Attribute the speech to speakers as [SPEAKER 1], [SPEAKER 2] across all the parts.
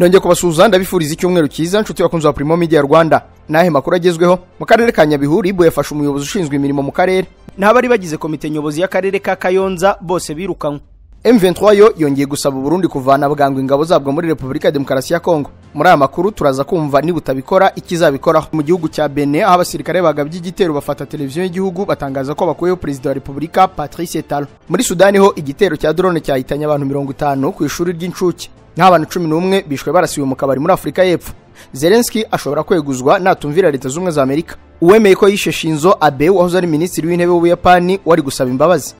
[SPEAKER 1] Nongeye kubasuhuza, ndabifuriza icyumweru cyiza, nshuti bakunzi wa Primo Media Rwanda. Nahe makuru agezweho mu karere ka Nyabihu, RIB yafashe umuyobozi ushinzwe imirimo mu karere n'abari bagize komite nyobozi y'akarere ka Kayonza bose birukanwe. M23 yo yongeye gusaba Burundi kuvana bwangu ingabo zabwo muri Republika ya Demokarasi ya Kongo. Muri aya makuru turaza kumva niba utabikora ikizabikoraho. Mu gihugu cya Benin, aho abasirikare bagabye igitero bafata televiziyo y'igihugu, batangaza ko bakuyeho perezida wa Republika Patrice Talon. Muri Sudani ho igitero cya drone cyahitanye abantu 50 ku ishuri ry'incuke, n'abantu 11 bishwe barasiwe mu kabari muri Afurika y'Epfo. Zelensky ashobora kweguzwa natumvira Leta Zunze za Amerika. Uwemeye ko yishe Shinzo Abe wahoze ari minisitiri w'intebe w'Ubuyapani wari gusaba imbabazi.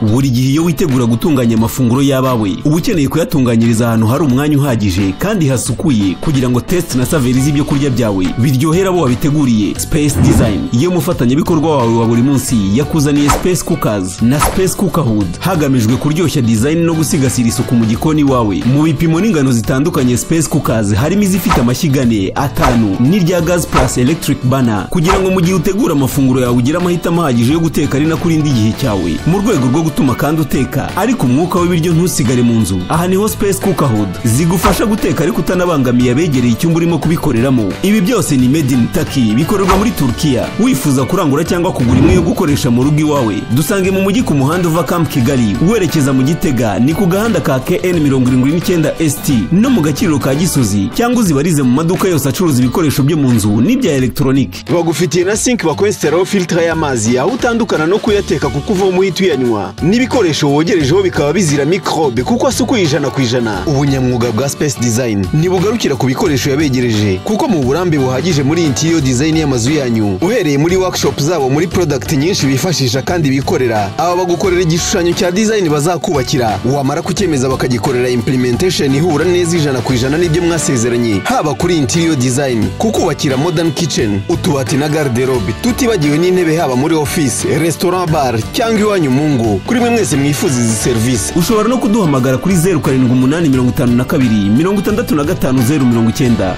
[SPEAKER 2] Buri gihe iyo witegura gutunganya amafunguro y'abawe, uba ukeneye kuyatunganyiriza ahantu hari umwanya uhagije kandi hasukuye, kugira ngo taste na saveur z'ibyo kurya byawe biryohere abo wabiteguriye. Space Design iyo mufatanyabikorwa wawe wa buri munsi yakuzaniye Space Cookers na Space Cooker Hood, hagamijwe kuryoshya design no gusigasira isuku mu gikoni wawe mu bipimo n'ingano zitandukanye. Space Cookers harimo izifite amashyiga ane, atanu n'irya gas plus electric burner, kugira ngo mu gihe utegura amafunguro yawe ugire amahitamo ahagije yo guteka ari nako urinda igihe cyawe, mu rwego rwo gutuma kandi uteka ariko umwuka w'ibiryo ntusigare mu nzu. Aha niho Space Cooker Hood zigufasha guteka ariko utanabangamiye abegereye icyumba urimo kubikoreramo. Ibi byose ni made in Turkey, bikorerwa muri Turkiya. Wifuza kurangura cyangwa kugura imwe yo gukoresha mu rugo iwawe, dusange mu mujyi ku muhanda uva Camp Kigali werekeza mu Gitega, ni ku gahanda ka KN 79 ST, no mu gakiriro ka Gisozi, cyangwa uzibarize mu maduka yose acuruza ibikoresho byo mu nzu n'ibya electronic.
[SPEAKER 3] Bagufitiye na sink bakwesiteraho filtre y'amazi, aho utandukana no kuyateka kuko uvoma uhita uyanywa, n'ibikoresho wogerejeho bikaba bizira microbe kuko asukuye 100%. Ubunyamwuga bwa Space Design ntibugarukira ku bikoresho yabegereje, kuko mu burambe buhagije muri interior design y'amazu yanyu, uhereye muri workshop zabo, muri product nyinshi bifashisha kandi bikorera. Aba bagukorera igishushanyo cya design bazakubakira, wamara kucyemeza bakagikorera implementation ihura neza 100% n'ibyo mwasezeranye, haba kuri interior design, kukubakira modern kitchen, utubati na garde-robe, tutibagiwe n'intebe, haba muri office, restaurant, bar cyangwa iwanyu mu ngo. Kuri mwe mwese mwifuza izi serivisi,
[SPEAKER 2] ushobora no kuduhamagara kuri 0785265090.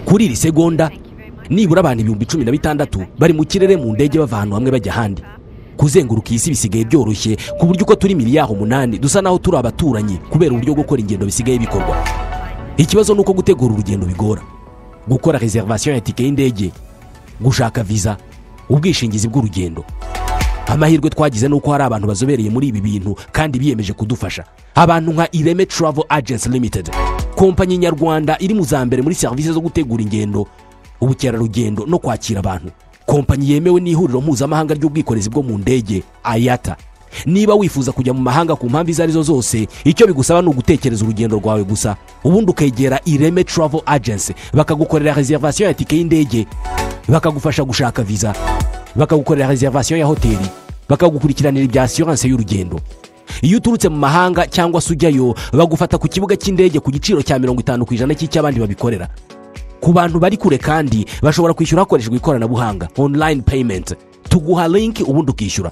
[SPEAKER 4] Kuri iri segonda nibura abantu 16,000 bari mu kirere mu ndege bava ahantu hamwe bajya ahandi. Kuzenguruka isi bisigaye byoroshye, ku buryo uko turi miliyari 8 dusa naho turi abaturanyi kubera uburyo gukora ingendo bisigaye bikorwa. Ikibazo ni uko gutegura urugendo bigora: gukora reservation ya tike y'indege, gushaka visa, ubwishingizi bw'urugendo. Amahirwe twagize ni uko hari abantu bazobereye muri ibi bintu kandi biyemeje kudufasha, abantu nka Ireme Travel Agency Limited, kompanyi nyarwanda iri mu za mbere muri serivisi zo gutegura ingendo, ubukerarugendo no kwakira abantu, kompanyi yemewe n'ihuriro mpuzamahanga ry'ubwikorezi bwo mu ndege, IATA. Niba wifuza kujya mu mahanga ku mpamvu izo arizo zose, icyo bigusaba ni ugutekereza urugendo rwawe gusa, ubundi ukegera Ireme Travel Agency, bakagukorera reservation ya tike y'indege, bakagufasha gushaka visa, bakagukorera reservation ya hoteli, bakagukurikiranira ibya assurance y'urugendo. Iyo uturutse mu mahanga cyangwa se ujyayo, bagufata ku kibuga cy'indege ku giciro cya 50% cy'icy'abandi babikorera. Ku bantu bari kure kandi bashobora kwishyura hakoreshejwe ikoranabuhanga, online payment. Tuguha link ubundi ukishyura.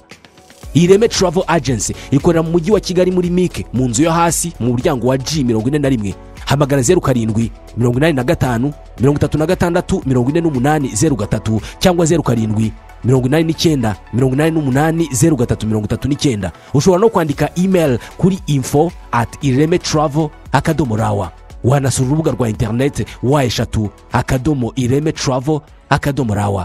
[SPEAKER 4] Ireme Travel Agency ikorera mu mujyi wa Kigali muri MIC, mu nzu yo hasi, mu muryango wa G 41. Hamagara 0785364803 cyangwa 0789880339. Ushobora no kwandika email kuri info@iremetravel.rw. Wanasura urubuga rwa interineti www.iremetravel.rw.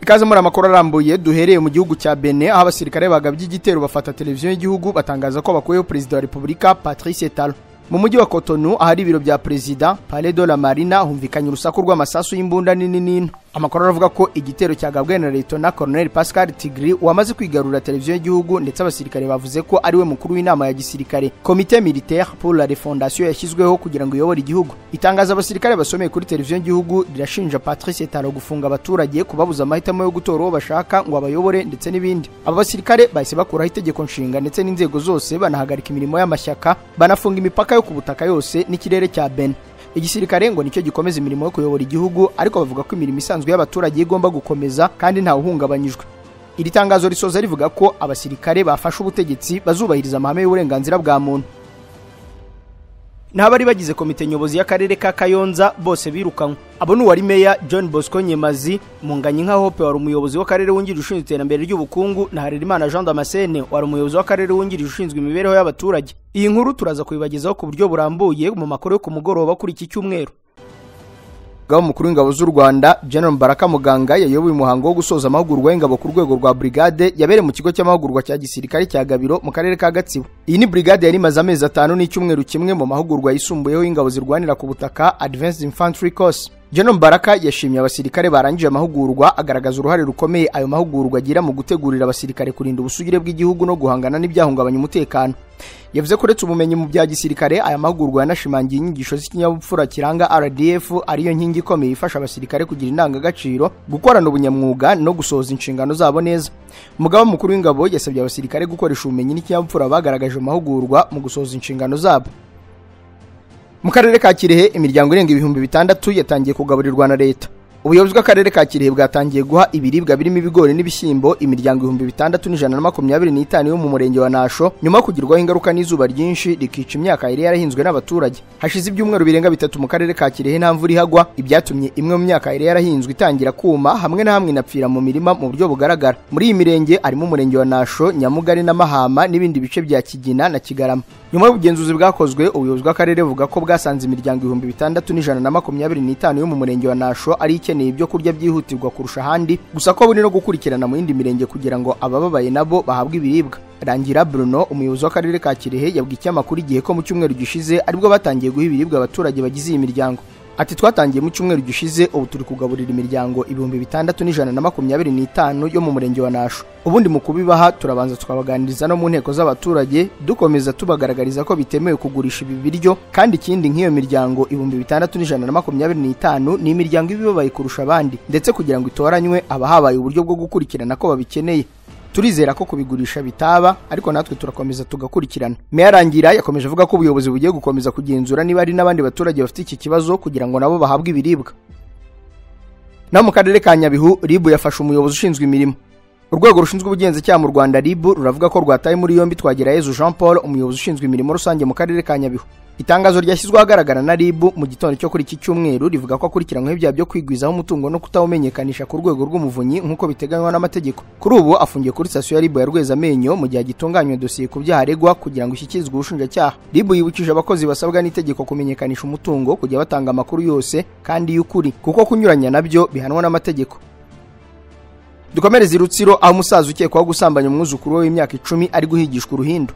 [SPEAKER 1] Ikaze muri amakuru arambuye duhereye mu gihugu cya Benin, aho abasirikare bagabye igitero bafata televiziyo y'igihugu, batangaza ko bakuyeho perezida wa Republika Patrice Talon. Mu mujyi wa Cotonou, ahari ibiro bya perezida, Palais de la Marina, humvikanye urusaku rw'amasasu y'imbunda nini nini. Amakuru aravuga ko igitero cyagabwe na Lieutenant Colonel Pascal Tigri wamaze kwigarurira televiziyo y'igihugu, ndetse abasirikare bavuze ko ari we mukuru w'inama ya gisirikare, Comité Militaire pour la Refondation, yashyizweho kugira ngo iyobore igihugu. Itangazo abasirikare basomeye kuri televiziyo y'igihugu rirashinja Patrice Talon gufunga abaturage, kubabuza amahitamo yo gutora uwo bashaka ngo abayobore, ndetse n'ibindi. Aba basirikare bahise bakuraho itegeko nshinga ndetse n'inzego zose, banahagarika imirimo y'amashyaka, banafunga imipaka yo ku butaka yose n'ikirere cya Benin. Igisirikare ngo nicyo gikomeza imirimo yo kuyobora igihugu, ariko bavuga ko imirimo isanzwe y'abaturage igomba gukomeza kandi ntawe uhungabanyijwe. Iri tangazo risoza rivuga ko abasirikare bafashe ubutegetsi bazubahiriza amahame y'uburenganzira bwa muntu. N'abari bagize komite nyobozi y'akarere ka Kayonza bose birukanywe. Abo ni uwari meya John Bosco Nyemazi, Munganyinka Hope wari umuyobozi w'akarere wungirije ushinzwe iterambere ry'ubukungu, na Harerimana Jean Damascene wari umuyobozi w'akarere wungirije ushinzwe imibereho y'abaturage. Iyi nkuru turaza kuyibagezaho ku buryo burambuye mu makuru yo ku mugoroba kuri iki cyumweru. Umugaba mukuru w'ingabo z'u Rwanda General Mbaraka Muganga yayoboye umuhango wo gusoza amahugurwa y'ingabo ku rwego rwa brigade yabereye mu kigo cy'amahugurwa cya gisirikare cya Gabiro mu karere ka Gatsibo. Iyi ni brigade yari imaze amezi 5 n'icyumweru kimwe mu mahugurwa yisumbuyeho y'ingabo zirwanira ku butaka Advanced Infantry Course. General Mbaraka yashimye abasirikare barangije amahugurwa, agaragaza uruhare rukomeye ayo mahugurwa agira mu gutegurira abasirikare kurinda ubusugire bw'igihugu no guhangana n'ibyahungabanya umutekano. Yavuze ko uretse ubumenyi mu bya gisirikare, aya mahugurwa yanashimangiye inyigisho z'ikinyabupfura kiranga RDF, ariyo nkingi ikomeye ifasha abasirikare kugira indangagaciro, gukorana ubunyamwuga no gusohoza inshingano zabo neza. Umugaba mukuru w'ingabo yasabye abasirikare gukoresha ubumenyi n'ikinyabupfura bagaragaje mu mahugurwa mu gusohoza inshingano zabo. Mu karere ka Kirehe imiryango irenga 6000 yatangiye kugaburirwa na leta. Ubuyobozi bw'akarere ka Kirehe bwatangiye guha ibiribwa birimo ibigori n'ibishyimbo imiryango 6125 yo mu murenge wa Nasho, nyuma yo kugirwaho ingaruka n'izuba ryinshi rikica imyaka yari yarahinzwe n'abaturage. Hashize ibyumweru birenga 3 mu karere ka Kirehe nta mvura ihagwa, ibyatumye imwe mu myaka yari yarahinzwe itangira kuma, hamwe na hamwe inapfira mu mirima mu buryo bugaragara. Muri iyi mirenge harimo umurenge wa Nasho, Nyamugari na Mahama n'ibindi bice bya Kigina na Kigarama. Nyuma y'ubugenzuzi bwakozwe, ubuyobozi bw'akarere buvuga ko bwasanze imiryango 6125 yo mu murenge wa Nasho ari ikeneye ibyo kurya byihutirwa kurusha ahandi, gusa ko buri no gukurikirana mu yindi mirenge kugira ngo abababaye nabo bahabwe ibiribwa. Rangira Bruno, umuyobozi w'akarere ka Kirehe, yabwiye ikinyamakuru Igihe ko mu cyumweru gishize aribwo batangiye guha ibiribwa abaturage bagize iyi miryango. Ati twatangiye mu cyumweru gishize, ubu turi kugaburira imiryango 6125 yo mu murenge wa Nasho. Ubundi mu kubibaha turabanza tukabaganiriza no mu nteko z'abaturage, dukomeza tubagaragariza ko bitemewe kugurisha ibi biryo, kandi ikindi nk'iyo miryango 6125 ni imiryango ibibabaye kurusha abandi, ndetse kugira ngo itoranywe abahabaye uburyo bwo gukurikirana ko babikeneye. Turizera ko kubigurisha bitaba, ariko natwe turakomeza tugakurikirana. Meya Rangira yakomeje avuga ko ubuyobozi bugiye gukomeza kugenzura niba ari n'abandi baturage bafite iki kibazo kugira ngo nabo bahabwe ibiribwa. Naho mu karere ka Nyabihu, RIB yafashe umuyobozi ushinzwe imirimo. Urwego rushinzwe ubugenzacyaha mu Rwanda RIB ruravuga ko rwataye muri yombi Twagirayezu Jean Paul, umuyobozi ushinzwe imirimo rusange mu karere ka Nyabihu. Itangazo ryashyizwe ahagaragara na RIB mu gitondo cyo kuri iki cyumweru rivuga ko akurikiranyweho ibyaha byo kwigwizaho umutungo no kutawumenyekanisha ku rwego rw'umuvunyi nk'uko biteganywa n'amategeko. Kuri ubu afungiye kuri sitasiyo ya RIB ya Rwezamenyo mu gihe agitunganywa dosiye ku byaha aregwa kugira ngo ishyikirizwe ubushinjacyaha. RIB yibukije abakozi basabwa n'itegeko kumenyekanisha umutungo, kujya batanga amakuru yose kandi y'ukuri, kuko kunyuranya nabyo bihanwa n'amategeko. Dukomereze Rutsiro, aho umusaza ukekwaho gusambanya umwuzukuru we w'imyaka 10 ari guhigishwa uruhindu.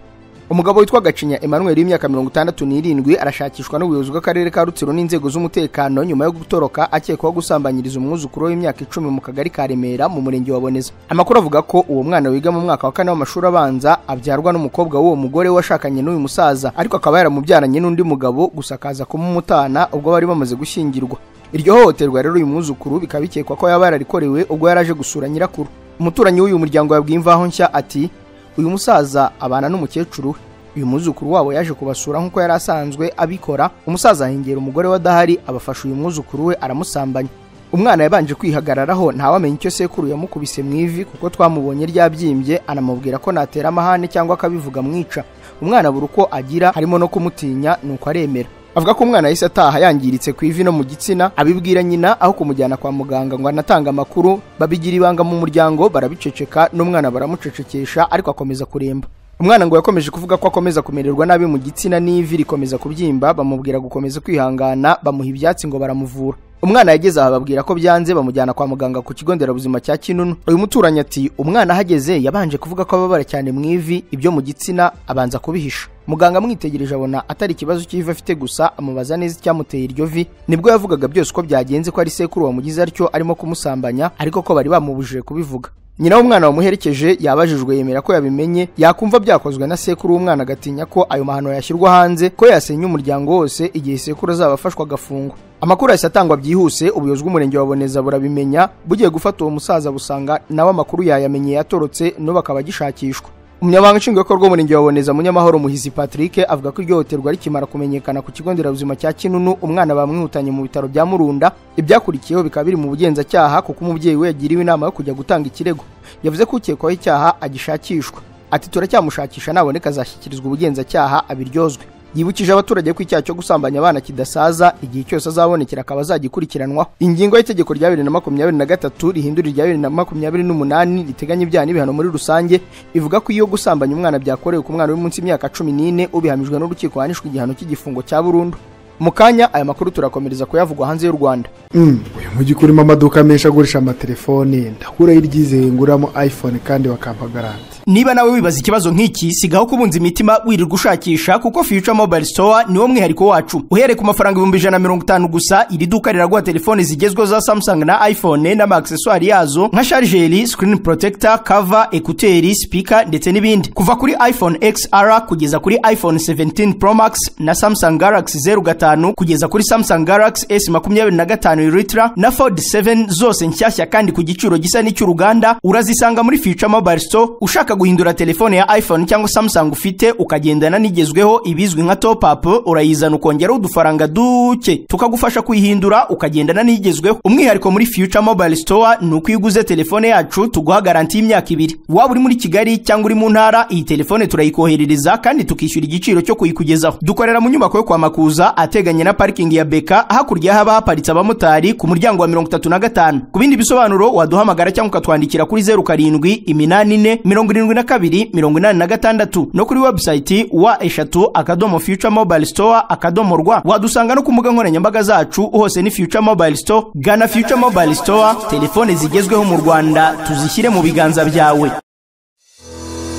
[SPEAKER 1] Umugabo witwa Gacinya Emmanuel w'imyaka 67 arashakishwa n'ubuyobozi bw'akarere ka Rutsiro n'inzego z'umutekano nyuma yo gutoroka akekwaho gusambanyiriza umwuzukuru w'imyaka 10 mu kagari ka Remera mu murenge wa Boneza. Amakuru avuga ko uwo mwana wiga mu mwaka wa 4 w'amashuri abanza abyarwa n'umukobwa w'uwo mugore washakanye n'uyu musaza, ariko akaba yaramubyaranye n'undi mugabo gusa akaza kumumutana ubwo bari bamaze gushyingirwa. Iryo hohoterwa rero uyu mwuzukuru bikaba bikekwa ko yaba yararikorewe ubwo yaraje gusura nyirakuru. Umuturanyi w'uyu muryango yabwiye Imvaho Nshya ati uyu musaza abana n'umukecuru we. Uyu mwuzukuru wabo yaje kubasura nk'uko yari asanzwe abikora, umusaza ahengera umugore we adahari, abafasha uyu mwuzukuru we aramusambanya. Umwana yabanje kwihagararaho ntawamenye icyo sekuru yamukubise mu ivi kuko twamubonye ryabyimbye, anamubwira ko natera amahane cyangwa akabivuga mwica. Umwana buri uko agira harimo no kumutinya, nuko aremera. Avuga ko umwana yahise ataha yangiritse ku ivi no mu gitsina, abibwira nyina aho kumujyana kwa muganga ngo anatanga amakuru, babigira ibanga mu muryango barabiceceka, n'umwana baramucecekesha ariko akomeza kuremba. Umwana ngo yakomeje kuvuga ko akomeza kumererwa nabi mu gitsina n'ivi rikomeza kubyimba, bamubwira gukomeza kwihangana, bamuha ibyatsi ngo baramuvura. Umwana yageze aha babwira ko byanze, bamujyana kwa muganga ku kigo nderabuzima cya Kinunu. Uyu muturanyi ati umwana ahageze yabanje kuvuga ko ababara cyane mu ivi, ibyo mu gitsina abanza kubihisha. Muganga amwitegereje abona atari ikibazo cy'ivi afite gusa, amubaza neza icyamuteye iryo vi. Nibwo yavugaga byose uko byagenze, ko ari sekuru wamugize atyo arimo kumusambanya, ariko ko bari bamubujije kubivuga. Nyina w'umwana wamuherekeje yabajijwe yemera ko yabimenye, yakumva byakozwe na sekuru w'umwana agatinya ko ayo mahano yashyirwa hanze, ko yasenya umuryango wose igihe sekuru azaba afashwe agafungwa. Amakuru yahise atangwa byihuse, ubuyobozi bw'umurenge wa Boneza burabimenya, bugiye gufata uwo musaza busanga nawe amakuru yayamenye yatorotse, n'ubu akaba agishakishwa. Umunyamabanga nshingwabikorwa w'umurenge wa Boneza Munyamahoro Muhizi Patrick avuga ko iryo hohoterwa rikimara kumenyekana ku kigo nderabuzima cya Kinunu, umwana bamwihutanye mu bitaro bya Murunda. Ibyakurikiyeho bikaba biri mu bugenzacyaha kuko umubyeyi we yagiriwe inama yo kujya gutanga ikirego. Yavuze ko ukekwaho icyaha agishakishwa. Ati turacyamushakisha, naboneka azashyikirizwa ubugenzacyaha abiryozwe. Yibukije abaturage ko icyaha cyo gusambanya abana kidasaza, igihe cyose azabonekera akaba azagikurikiranwaho. Ingingo y'itegeko rya 2023 rihindura irya 2028 riteganya ibyaha n'ibihano muri rusange ivuga ko iyo gusambanya umwana byakorewe ku mwana uri munsi y'imyaka 14 ubihamijwe n'urukiko ahanishwa igihano cy'igifungo cya burundu. Mu kanya aya makuru turakomereza kuyavugwa hanze y'u Rwanda.
[SPEAKER 5] Uyu mujyi kurimo amaduka menshi agurisha amatelefoni, ndakuraho iryizeye nguramo iPhone kandi bakampa garanti.
[SPEAKER 1] Niba nawe wibaza ikibazo nk'iki, sigaho kubunza imitima wirirwa ushakisha, kuko Future Mobile Store niwo mwihariko wacu. Uhereye ku mafaranga 150,000 gusa, iri duka riraguha telefoni zigezweho za Samsung na iPhone n'ama accessoires yazo nka chargeur, screen protector, cover, écouteur, speaker ndetse n'ibindi. Kuva kuri iPhone XR kugeza kuri iPhone 17 Pro Max na Samsung Galaxy 05 kugeza kuri Samsung Galaxy S25 Ultra na Fold 7 zose nshyashya kandi ku giciro gisa n'icy'uruganda, urazisanga muri Future Mobile Store. Ushaka guhindura telefone ya iPhone cyangwa Samsung ufite ukagendana n'igezweho ibizwi nka top up, urayizana ukongeraho udufaranga duke tukagufasha kuyihindura ukagendana n'igezweho. Umwihariko muri Future Mobile Store ni uko iyo uguze telefone yacu tuguha garanti y'imyaka 2. Waba uri muri Kigali cyangwa uri mu ntara, iyi telefone turayikoherereza kandi tukishyura igiciro cyo kuyikugezaho. Dukorera mu nyubako yo kwa Makuza ateganye na parking ya Beka, hakurya haba haparitse abamotari ku muryango wa 35. Ku bindi bisobanuro waduhamagara cyangwa ukatwandikira kuri 07 84 72 86 no kuri website wa 3.futuremobile.store.rwa. Wadusanga no ku mbuga nkoranyambaga zacu hose ni Future Mobile Store. Gana Future Mobile Store, telefone zigezweho mu Rwanda tuzishyire mu biganza byawe.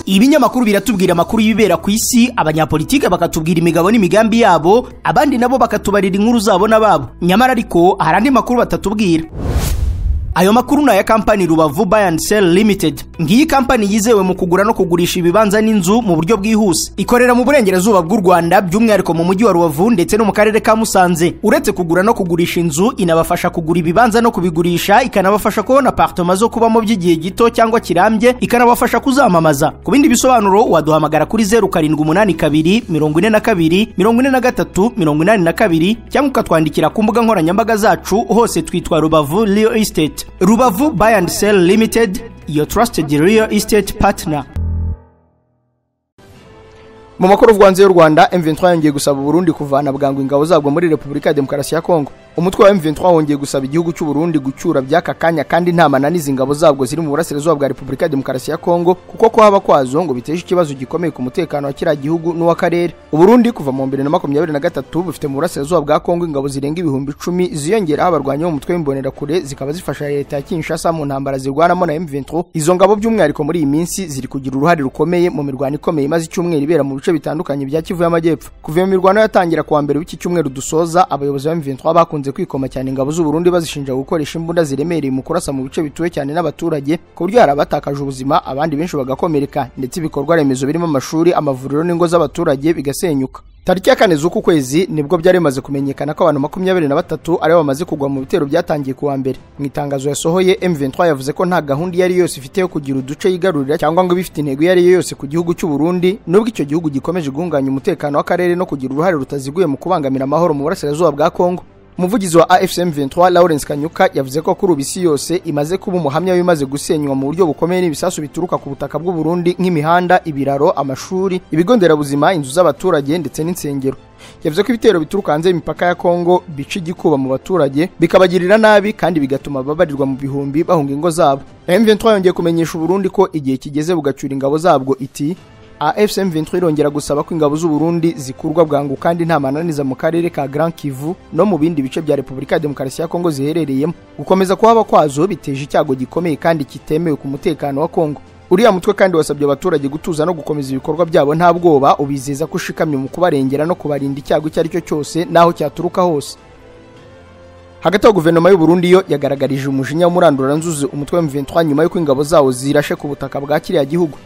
[SPEAKER 1] Ibinyamakuru biratubwira amakuru y'ibibera ku isi, abanyapolitike bakatubwira imigabo n'imigambi yabo, abandi nabo bakatubarira inkuru zabo n'ababo. Nyamara ariko hari andi makuru batatubwira. Ayo makuru na ya kampani Rubavu Buy and Sell Limited. Ngiyi kampani yizewe mu kugura no kugurisha ibibanza n'inzu mu buryo bwihuse. Ikorera mu burengerazuba bw'u Rwanda, by'umwihariko mu mujyi wa Rubavu ndetse no mu karere ka Musanze. Uretse kugura no kugurisha inzu, inabafasha kugura ibibanza no kubigurisha, ikanabafasha kubona apartment zo kubamo by'igihe gito cyangwa kirambye, ikanabafasha kuzamamaza. Ku bindi bisobanuro waduhamagara kuri 0782 42 43 82 cyangwa ukatwandikira ku mbuga nkoranyambaga zacu hose twitwa Rubavu Real Estate. Rubavu Buy and Sell Limited, your trusted real estate partner. Mu makuru avugwa y'u Rwanda, M23 yongeye gusaba Burundi kuvana bwangu ingabo zabwo muri Repubulika ya Demokarasi ya Kongo. Umutwe wa M23 wongeye gusaba igihugu cy'u Burundi gucyura byaka kanya kandi nta mananiza ingabo zabwo ziri mu burasirazuba bwa Repubulika ya Demokarasi ya Kongo, kuko ko haba kwazo ngo biteje ikibazo gikomeye ku mutekano wa kiriya gihugu n'uw'akarere. Uburundi kuva mu 2023 bufite mu burasirazuba bwa Kongo ingabo zirenga 10,000 ziyongeraho abarwanyi bo mu mutwe w'imbonerakure, zikaba zifasha leta ya Kinshasa mu ntambara zirwanamo na M23. Izo ngabo by'umwihariko muri iyi minsi ziri kugira uruhare rukomeye mu mirwano ikomeye imaze icyumweru ibera mu bice bitandukanye bya Kivu y'Amajyepfo. Kuva iyo mirwano yatangira kuwa mbere w'iki cyumweru dusoza, abayobozi ba M23 bakunze kwikoma cyane ingabo z'u Burundi bazishinja gukoresha imbunda ziremereye mu kurasa mu bice bituwe cyane n'abaturage, ku buryo hari abatakaje ubuzima, abandi benshi bagakomereka, ndetse ibikorwa remezo birimo amashuri, amavuriro n'ingo z'abaturage bigasenyuka. Tariki ya 4 z'uku kwezi nibwo byari bimaze kumenyekana ko abantu 23 ari bamaze kugwa mu bitero byatangiye kuwa mbere. Mu itangazo yasohoye, M23 yavuze ko nta gahunda yari yose ifite yo kugira uduce yigarurira cyangwa ngo bifite intego yari yose ku gihugu cy'u Burundi, nubwo icyo gihugu gikomeje guhunganya umutekano w'akarere no kugira uruhare rutaziguye mu kubangamira amahoro mu burasirazuba bwa Kongo. Umuvugizi wa AFC M23 Lawrence Kanyuka yavuze ko kuri ubu isi yose imaze kuba umuhamya w'imaze gusenywa mu buryo bukomeye n'ibisasu bituruka ku butaka bw'u Burundi nk'imihanda, ibiraro, amashuri, ibigo nderabuzima, inzu z'abaturage ndetse n'insengero. Yavuze ko ibitero bituruka hanze y'imipaka ya Kongo bica igikuba mu baturage, bikabagirira nabi kandi bigatuma babarirwa mu bihumbi bahunga ingo zabo. M23 yongeye kumenyesha Burundi ko igihe kigeze bugacyura ingabo zabwo, iti AFC M23 irongera gusaba ko ingabo z'u Burundi zikurwa bwangu kandi nta mananiza mu karere ka Grand Kivu no mu bindi bice bya Repubulika ya Demokarasi ya Kongo ziherereyemo. Gukomeza kuhaba kwazo biteje icyago gikomeye kandi kitemewe ku mutekano wa Kongo. Uriya mutwe kandi wasabye abaturage gutuza no gukomeza ibikorwa byabo nta bwoba, ubizeza ko ushikamye mu kubarengera no kubarinda icyago icyo ari cyo cyose naho cyaturuka hose. Hagati aho guverinoma y'u Burundi yo yagaragarije umujinya w'umuranduranzuzi umutwe wa M23 nyuma y'uko ingabo zawo zirashe ku butaka bwa kiriya gihugu.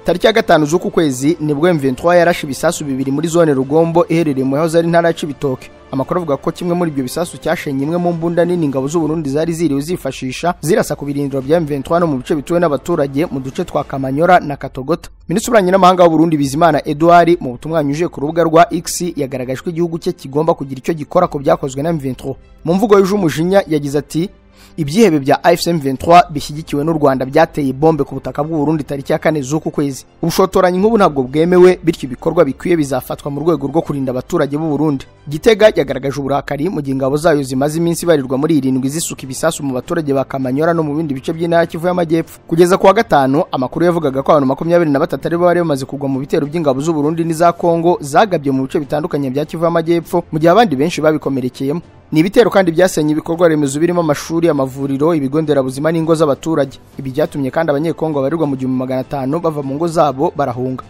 [SPEAKER 1] Tariki ya 5 z'uku kwezi nibwo M23 yarashe ibisasu bibiri muri zone Rugombo iherereye mu yahoze ari intara ya Cibitoke. Amakuru avuga ko kimwe muri ibyo bisasu cyashenye imwe mu mbunda nini ingabo z'u Burundi zari ziriwe zifashisha zirasa ku birindiro bya M23 no mu bice bituwe n'abaturage mu duce twa Kamanyora na Katogota. Minisitiri w'Ububanyi n'Amahanga w'u Burundi Bizimana Edouard mu butumwa yanyujije ku rubuga rwa X yagaragaje ko igihugu cye kigomba kugira icyo gikora ku byakozwe na M23. Mu mvugo yuje umujinya yagize ati: Ibyihebe bya AFC M23 bishyigikiwe n'u Rwanda byateye bombe ku butaka bw'u Burundi tariki ya 4 z'uku kwezi. Ubushotoranyi nk'ubu ntabwo bwemewe, bityo ibikorwa bikwiye bizafatwa mu rwego rwo kurinda abaturage b'u Burundi. Gitega yagaragaje uburakari mu gihe ingabo zayo zimaze iminsi barirwa muri 7 zisuka ibisasu mu baturage ba Kamanyora no mu bindi bice by'intara Kivu y'Amajyepfo. Kugeza kuwa gatanu amakuru yavugaga ko abantu 23 ari bo bari bamaze kugwa mu bitero by'ingabo z'u Burundi n'iza Kongo zagabye mu bice bitandukanye bya Kivu y'Amajyepfo, mu gihe abandi benshi babikomerekeyemo. Ni ibitero kandi byasenye ibikorwa remezo birimo amashuri, amavuriro, ibigo nderabuzima n'ingo z'abaturage. Ibi byatumye kandi abanyekongo babarirwa mu 1500 bava mu ngo zabo barahunga.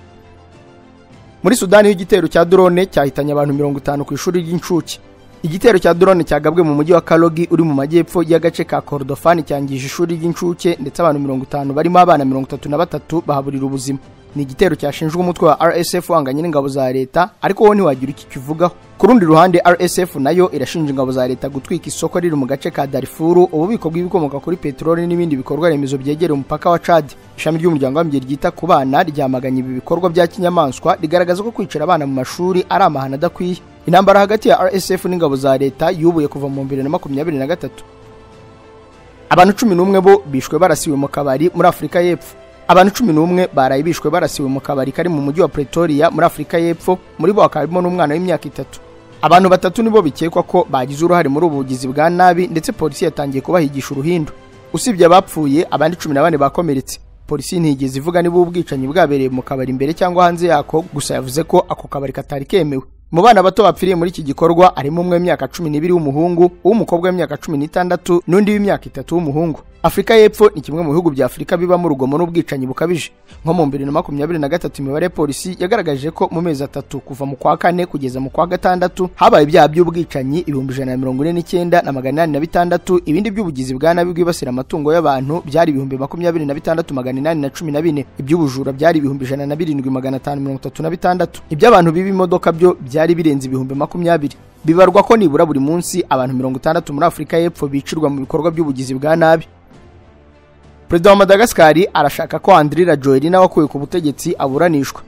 [SPEAKER 1] Muri Sudani igitero cya drone cyahitanye abantu 50 ku ishuri ry'incuke. Igitero cya drone cyagabwe mu mujyi wa Kalogi uri mu majyepfo y'agace ka Kordofan cyangije ishuri ry'incuke, ndetse abantu 50 barimo abana 33 bahaburira ubuzima. Ni igitero cyashinjwe umutwe wa RSF wanganye n'ingabo za leta, ariko wo ntiwagira iki kivugaho. Ku rundi ruhande RSF nayo irashinja ingabo za leta gutwika isoko riri mu gace ka Darfur, ububiko bw'ibikomoka kuri peteroli n'ibindi bikorwa remezo byegereye umupaka wa Chad. Ishami ry'umuryango w'abibumbye ryita ku bana ryamaganye ibi bikorwa bya kinyamaswa, rigaragaza ko kwicara abana mu mashuri ari amahano adakwiye. Intambara hagati ya RSF n'ingabo za leta yubuye kuva mu 2023. Abantu 11 bo bishwe barasiwe mu kabari muri Afurika y'Epfo. Abantu 11 baraye bishwe barasiwe mu kabari kari mu mujyi wa Pretoria muri Afurika y'Epfo, muri bo hakaba harimo n'umwana w'imyaka 3. Abantu 3 nibo bikekwa ko bagize uruhare muri ubu bugizi bwa nabi, ndetse polisi yatangiye kubahigisha uruhindu. Usibye abapfuye, abandi 14 bakomeretse. Polisi ntigeze ivuga niba ubwicanyi bwabereye mu kabari imbere cyangwa hanze yako, gusa yavuze ko ako kabari katari kemewe. Mu bana bato bapfiriye muri iki gikorwa harimo umwe w'imyaka 12 w'umuhungu, uw'umukobwa w'imyaka 16 n'undi w'imyaka 3 w'umuhungu. Afurika y'Epfo ni kimwe mu bihugu bya Afurika bibamo urugomo n'ubwicanyi bukabije. Nko mu 2023 imibare ya polisi yagaragaje ko mu mezi 3 kuva mu kwa 4 kugeza mu kwa 6 habaye ibyaha by'ubwicanyi 149,806, ibindi by'ubugizi bwa nabi bwibasira amatungo y'abantu byari 26814, iby'ubujura byari 107,536, iby'abantu biba imodoka byo byari birenze 20,000. Bibarwa ko nibura buri munsi abantu 60 muri Afurika y'Epfo bicirwa mu bikorwa by'ubugizi bwa nabi. Perezida wa Madagascar arashaka ko Andry Rajoelina wakuwe ku butegetsi aburanishwa.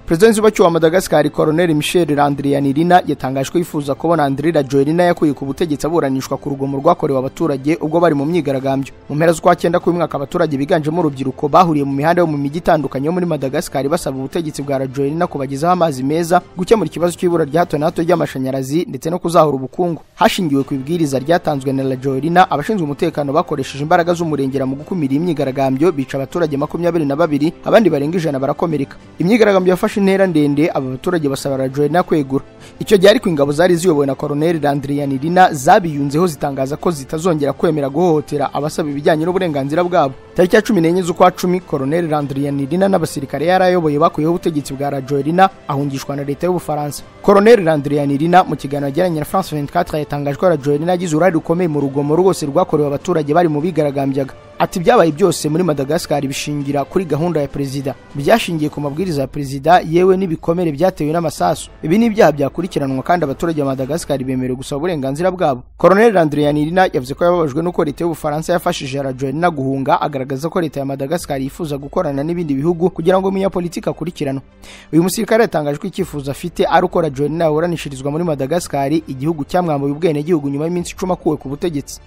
[SPEAKER 1] Perezida w'inzibacyuho wa Madagascar Colonel Michel Randrianirina yatangaje ko yifuza kubona Andry Rajoelina yakuye ku butegetsi aburanishwa ku rugomo rwakorewe abaturage ubwo bari mu myigaragambyo. Mu mpera z'ukwa 9 k'uyu mwaka abaturage biganjemo urubyiruko bahuriye mu mihanda yo mu mijyi itandukanye yo muri Madagascar basaba ubutegetsi bwa Rajoelina kubagezaho amazi meza, gukemura ikibazo cy'ibura rya hato na hato ry'amashanyarazi ndetse no kuzahura ubukungu. Hashingiwe ku ibwiriza ryatanzwe na Rajoelina, abashinzwe umutekano bakoresheje imbaraga z'umurengera mu gukumira imyigaragambyo, bica abaturage 22, abandi barenga 100 barakomereka. Imyigaragambyo yafashe intera ndende, aba baturage basaba Rajoelina kwegura. Icyo gihe ariko ingabo zari ziyobowe na Colonel Randrianirina zabiyunzeho zitangaza ko zitazongera kwemera guhohotera abasaba ibijyanye n'uburenganzira bwabo. Tariki ya 14 z'ukwa 10 Colonel Randrianirina n'abasirikare yarayoboye bakuyeho ubutegetsi bwa Rajoelina ahungishwa na leta y'Ubufaransa. Colonel Randrianirina mu kiganiro yagiranye na France 24 yatangaje ko Rajoelina yagize uruhare rukomeye mu rugomo rwose rwakorewe abaturage bari mu bigaragambyaga. Ati byabaye byose muri Madagascar bishingira kuri gahunda ya perezida, byashingiye ku mabwiriza ya perezida, yewe n'ibikomere byatewe n'amasasu. Ibi ni ibyaha byakurikiranwa kandi abaturage ba Madagascar bemerewe gusaba uburenganzira bwabo. Colonel Randrianirina yavuze ko yababajwe n'uko leta y'Ubufaransa yafashije Rajoelina guhunga, agaragaza ko leta ya Madagascar yifuza gukorana n'ibindi bihugu kugira ngo umunyapolitiki akurikiranwe. Uyu musirikare yatangaje ko icyifuzo afite ari uko Rajoelina yaburanishirizwa muri Madagascar, igihugu cyamwambuye ubwenegihugu nyuma y'iminsi 10 akuwe ku butegetsi.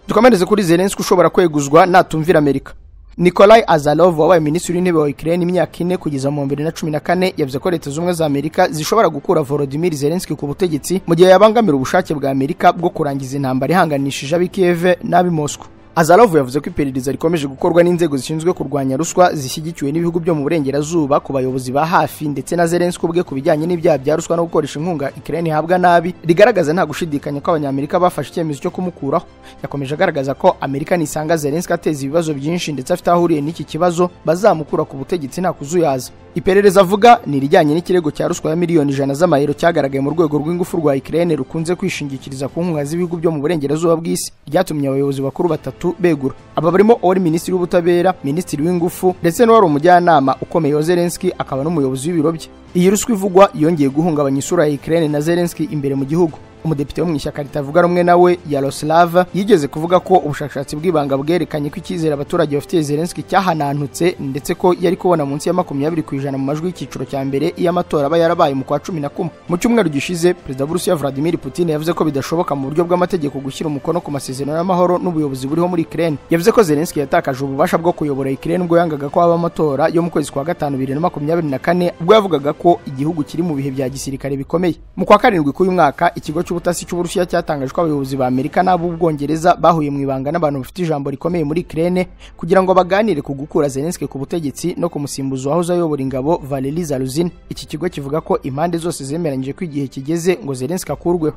[SPEAKER 1] Dukomereze kuri Zelensky ushobora kweguzwa natumvira Amerika. Nikolai Azarov wabaye minisitiri w'intebe wa Ukraine imyaka 4 kugeza mu 2014 yavuze ko leta z'ubumwe za Amerika zishobora gukura Volodymyr Zelensky ku butegetsi mu gihe yabangamira ubushake bwa Amerika bwo kurangiza intambara ihanganishije ab'i Kiev n'ab'i Moscow. Azarov yavuze ko iperereza rikomeje gukorwa n'inzego zishinzwe kurwanya ruswa zishyigikiwe n'ibihugu byo mu burengerazuba ku bayobozi ba hafi ndetse na Zelensky ubwe ku bijyanye n'ibyaha bya ruswa no gukoresha inkunga Ukraine ihabwa nabi, rigaragaza nta gushidikanya ko abanyamerika bafashe icyemezo cyo kumukuraho. Yakomeje agaragaza ko Amerika nisanga Zelensky ateza ibibazo byinshi ndetse afite aho ahuriye n'iki kibazo, bazamukura ku butegetsi nta kuzuyaza. Iperereza avuga ni irijyanye n'ikirego cya ruswa ya miliyoni 100 z'amayero cyagaragaye mu rwego rw'ingufu rwa Ukraine rukunze kwishingikiriza ku nkunga z'ibihugu byo mu burengerazuba bw'isi, ryatumye abayobozi bakuru 3 begura. Aba barimo uwari minisitiri w'ubutabera, minisitiri w'ingufu ndetse n'uwari umujyanama ukomeye wa Zelensky akaba n'umuyobozi w'ibiro bye. Iyi ruswa ivugwa yongeye guhungabanya isura ya Ukraine na Zelensky imbere mu gihugu. Umudepite wo mu ishyaka ritavuga rumwe nawe Yaroslav yigeze kuvuga ko ubushakashatsi bw'ibanga bwerekanye ko icyizere abaturage bafitiye Zelensky cyahanantutse, ndetse ko yari kubona munsi ya 20% mu majwi y'icyiciro cya mbere iyo amatora aba yarabaye mu kwa 11. Mu cyumweru gishize Perezida w'Uburusiya Vladimir Putin yavuze ko bidashoboka mu buryo bw'amategeko gushyira umukono ku masezerano y'amahoro n'ubuyobozi buriho muri Ukraine. Yavuze ko Zelensky yatakaje ububasha bwo kuyobora Ukraine ubwo yangaga ko haba amatora yo mu kwezi kwa 5 2024, ubwo yavugaga ko igihugu kiri mu bihe bya gisirikare bikomeye. Mu kwa 7 k'uyu mwaka ikigo cy'ubutasi cy'Uburusiya cyatangaje ko abayobozi ba Amerika n'ab'Ubwongereza bahuye mu ibanga n'abantu bafite ijambo rikomeye muri Ukraine kugira ngo baganire ku gukura Zelensky ku butegetsi no kumusimbuza uwahoze ayobora ingabo Valery Zaluzhny. Iki kigo kivuga ko impande zose zemeranyije ko igihe kigeze ngo Zelensky akurweho.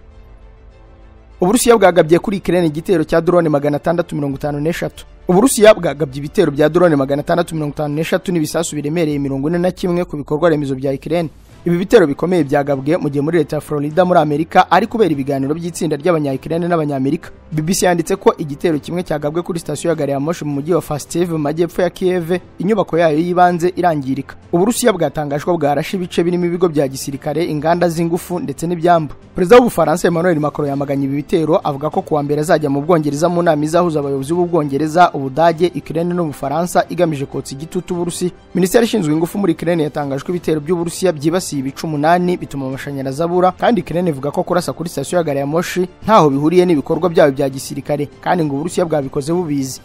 [SPEAKER 1] Uburusiya bwagabye kuri Ukraine igitero cya drone 653. Uburusiya bwagabye ibitero bya drone 653 n'ibisasu biremereye 41 ku bikorwa remezo bya Ukraine. Ibi bitero bikomeye byagabwe mu gihe muri leta ya Florida muri Amerika ari kubera ibiganiro by'itsinda ry'abanya-Ukraine n'abanyamerika. BBC yanditse ko igitero kimwe cyagabwe kuri sitasiyo ya gari ya moshi mu mujyi wa Fastiv mu majyepfo ya Kiev, inyubako yayo y'ibanze irangirika. Uburusiya bwatangaje ko bwarashe ibice birimo ibigo bya gisirikare, inganda z'ingufu ndetse n'ibyambu. Perezida w'Ubufaransa Emmanuel Macron yamaganye ibi bitero, avuga ko kuwa mbere azajya mu Bwongereza mu nama izahuza abayobozi b'Ubwongereza, Ubudage, Ukraine n'Ubufaransa igamije kotsa igitutu Uburusiya. Minisiteri ishinzwe ingufu muri Ukraine yatangaje ko ibitero by'Uburusiya byibasiye ibice 8 bituma amashanyarazi abura, kandi Ukraine ivuga ko kurasa kuri sitasiyo ya gari ya moshi ntaho bihuriye n'ibikorwa byayo bya gisirikare, kandi ngo Uburusiya bwabikoze bubizi.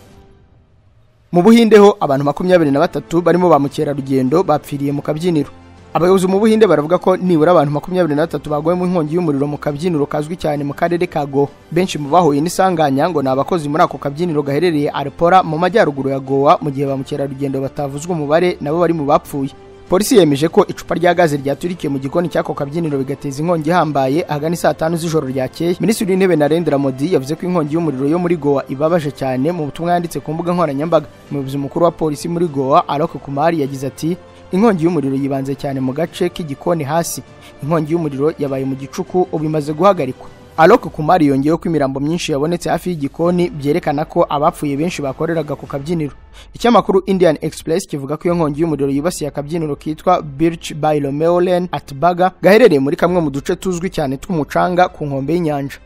[SPEAKER 1] Mu Buhinde ho abantu 23 barimo ba mukerarugendo bapfiriye mu kabyiniro. Abayobozi mu Buhinde baravuga ko nibura abantu 23 baguye mu nkongi y'umuriro mu kabyiniro kazwi cyane mu karere ka Goa. Benshi mu bahuye n'isanganya ngo ni abakozi muri ako kabyiniro gaherereye Alpora mu majyaruguru ya Goa, mu gihe ba mukerarugendo batavuzwe umubare nabo bari mu bapfuye. Polisi yemeje ko icupa rya gaze ryaturikiye mu gikoni cy'ako kabyiniro bigateza inkongi ihambaye ahagana saa 5 z'ijoro ryakeye. Minisitiri w'Intebe Narendra Modi yavuze ko inkongi y'umuriro yo muri Goa ibabaje cyane mu butumwa yanditse ku mbuga nkoranyambaga. Umuyobozi mukuru wa polisi muri Goa Alok Kumar yagize ati: "Inkongi y'umuriro yibanze cyane mu gace k'igikoni hasi. Inkongi y'umuriro yabaye mu gicuku ubu imaze guhagarikwa." Alok Kumar yongeyeho ko imirambo myinshi yabonetse hafi y'igikoni byerekana ko abapfuye benshi bakoreraga ku kabyiniro. Ikinyamakuru Indian Express kivuga ko iyo nkongi y'umuriro yibasiye akabyiniro kitwa Birch by Romeo Lane at Baga gaherereye muri kamwe mu duce tuzwi cyane tw'umucanga ku nkombe y'inyanja.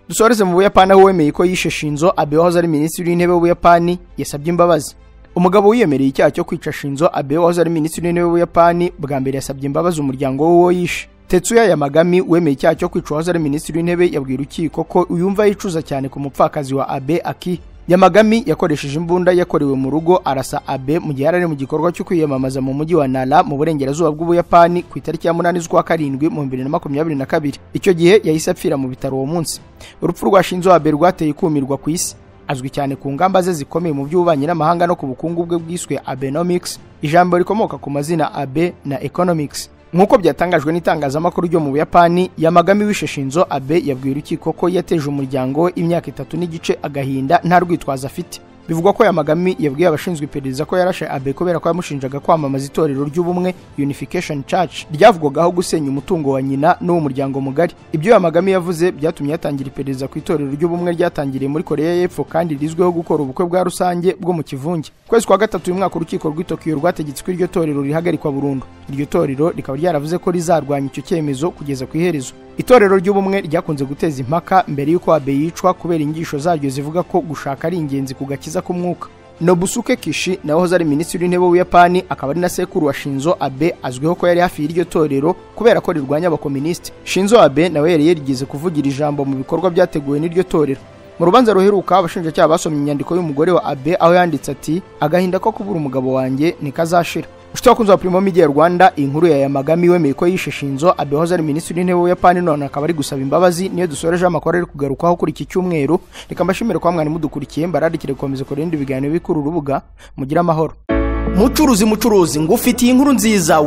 [SPEAKER 1] Dusoreze mu Buyapani aho wemeye ko yishe Shinzo Abe wahoze ari minisitiri w'intebe w'Ubuyapani yasabye imbabazi. Umugabo wiyemereye icyaha cyo kwica Shinzo Abe wahoze ari minisitiri w'intebe w'Ubuyapani bwa mbere yasabye imbabazi umuryango w'uwo yishe. Tetsuya Yamagami wemeye icyaha cyo kwica uwahoze ari minisitiri w'intebe yabwiye urukiko ko yumva yicuza cyane ku mupfakazi wa Abe Aki. Yamagami yakoresheje imbunda yakorewe mu rugo arasa Abe mu gihe yari ari mu gikorwa cyo kwiyamamaza mu mujyi wa Nara mu burengerazuba bw'Ubuyapani ku itariki ya 8 z'ukwa 7 mu 2022. Icyo gihe yahise apfira mu bitaro uwo munsi. Urupfu rwa Shinzo Abe rwateye ikumirwa ku isi. Azwi cyane ku ngamba ze zikomeye mu by'ububanyi n'amahanga no ku bukungu bwe bwiswe Abenomics, ijambo rikomoka ku mazina Abe na Economics. Nk'uko byatangajwe n'itangazamakuru ryo mu Buyapani, Yamagami wishe Shinzo Abe yabwiye urukiko ko yateje umuryango we imyaka 3.5 agahinda nta rwitwazo afite. Bivugwa ko Yamagami yabwiye abashinzwe iperereza ko yarashe Abe kubera ko yamushinjaga kwamamaza itorero ry'ubumwe Unification Church ryavugwagaho gusenya umutungo wa nyina n'uw'umuryango mugari. Ibyo Yamagami yavuze byatumye yatangira iperereza ku itorero ry'ubumwe ryatangiriye muri Korea y'Epfo kandi rizwiho gukora ubukwe bwa rusange bwo mu kivunge. Kwezi kwa 3 uyu mwaka urukiko rw'i Tokyo rwategetse ko iryo torero rihagarikwa burundu. Iryo torero rikaba ryaravuze ko rizarwanya icyo cyemezo kugeza ku iherezo. Itorero ry'ubumwe ryakunze guteza impaka mbere y'uko Abe yicwa kubera inyigisho zaryo zivuga ko gushaka ari ingenzi ku gakiza k'umwuka. Nobusuke Kishi nawe wahoze ari minisitiri w'intebe w'Ubuyapani akaba ari na sekuru wa Shinzo Abe azwiho ko yari hafi y'iryo torero kubera ko rirwanya abakomunisiti. Shinzo Abe nawe yari yarigeze kuvugira ijambo mu bikorwa byateguwe n'iryo torero. Mu rubanza ruheruka abashinjacyaha basomye inyandiko y'umugore wa Abe aho yanditse ati: "Agahinda ko kubura umugabo wanjye ntikazashira." Inshuti bakunzi ba Primo Media Rwanda, inkuru ya Yamagami wemeye ko yishe Shinzo Abe wahoze ari minisitiri w'intebe w'Ubuyapani none akaba ari gusaba imbabazi, niyo dusoreje amakuru ari kugarukaho kuri iki cyumweru. Reka mbashimire kwa mwari mudukurikiye, mbararikire gukomeza kureba ibiganiro bikuru urubuga. Mugire amahoro. Mucuruzi ngufitiye inkuru nziza,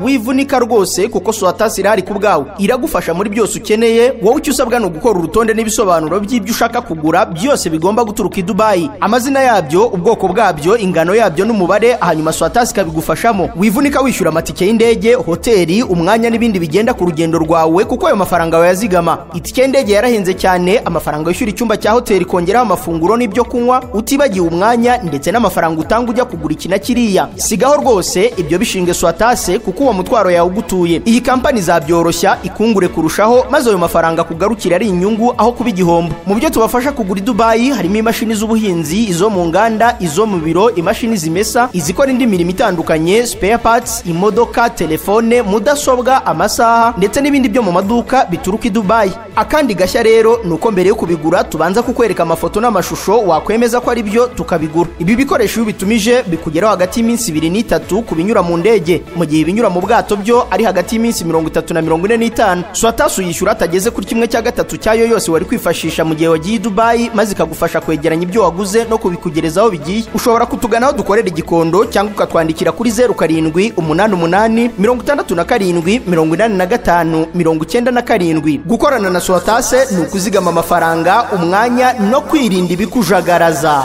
[SPEAKER 1] wivunika rwose kuko Swatasi irahari ku bwawe, iragufasha muri byose ukeneye. Wowe icyo usabwa ni ugukora urutonde n'ibisobanuro by'ibyo ushaka kugura byose bigomba guturuka i Dubai, amazina yabyo, ubwoko bwabyo, ingano yabyo n'umubare, hanyuma Swatasi ikabigufashamo. Wivunika wishyura amatike y'indege, hoteli, umwanya n'ibindi bigenda ku rugendo rwawe kuko ayo mafaranga wayazigama. Itike y'indege yarahenze cyane, amafaranga wishyura icyumba cya hoteli kongeraho amafunguro n'ibyo kunywa, utibagiwe umwanya ndetse n'amafaranga utanga ujya kugura iki na kiriya. Sigaho rwose ibyo bishinge Swatase, kuko uwo mutwaro yawugutuye. Iyi kampani izabyoroshya ikungure kurushaho, maze ayo mafaranga kugarukira ari inyungu aho kuba igihombo. Mu byo tubafasha kugura i Dubayi harimo imashini z'ubuhinzi, izo mu nganda, izo mu biro, imashini zimesa, izikora indi mirimo itandukanye, spare parts, imodoka, telefone, mudasobwa, amasaha ndetse n'ibindi byo mu maduka bituruka i Dubayi. Akandi gashya rero ni uko mbere yo kubigura tubanza kukwereka amafoto n'amashusho, wakwemeza ko ari byo tukabigura. Ibi bikoresho iyo ubitumije bikugeraho hagati y'iminsi 2 n'3 ku binyura mu ndege, mu gihe ibinyura mu bwato byo ari hagati y'iminsi 30 na 45. Swatasi uyishyura atageze kuri 1/3 cyayo yose wari kwifashisha mu gihe wagiye i Dubayi, maze ikagufasha kwegeranya ibyo waguze no kubikugereza aho bigiye. Ushobora kutugana aho dukorera i Gikondo, cyangwa ukatwandikira kuri 0 7 8 8 67 85 97. Gukorana na Swatase ni ukuzigama amafaranga, umwanya no kwirinda ibikujagaraza.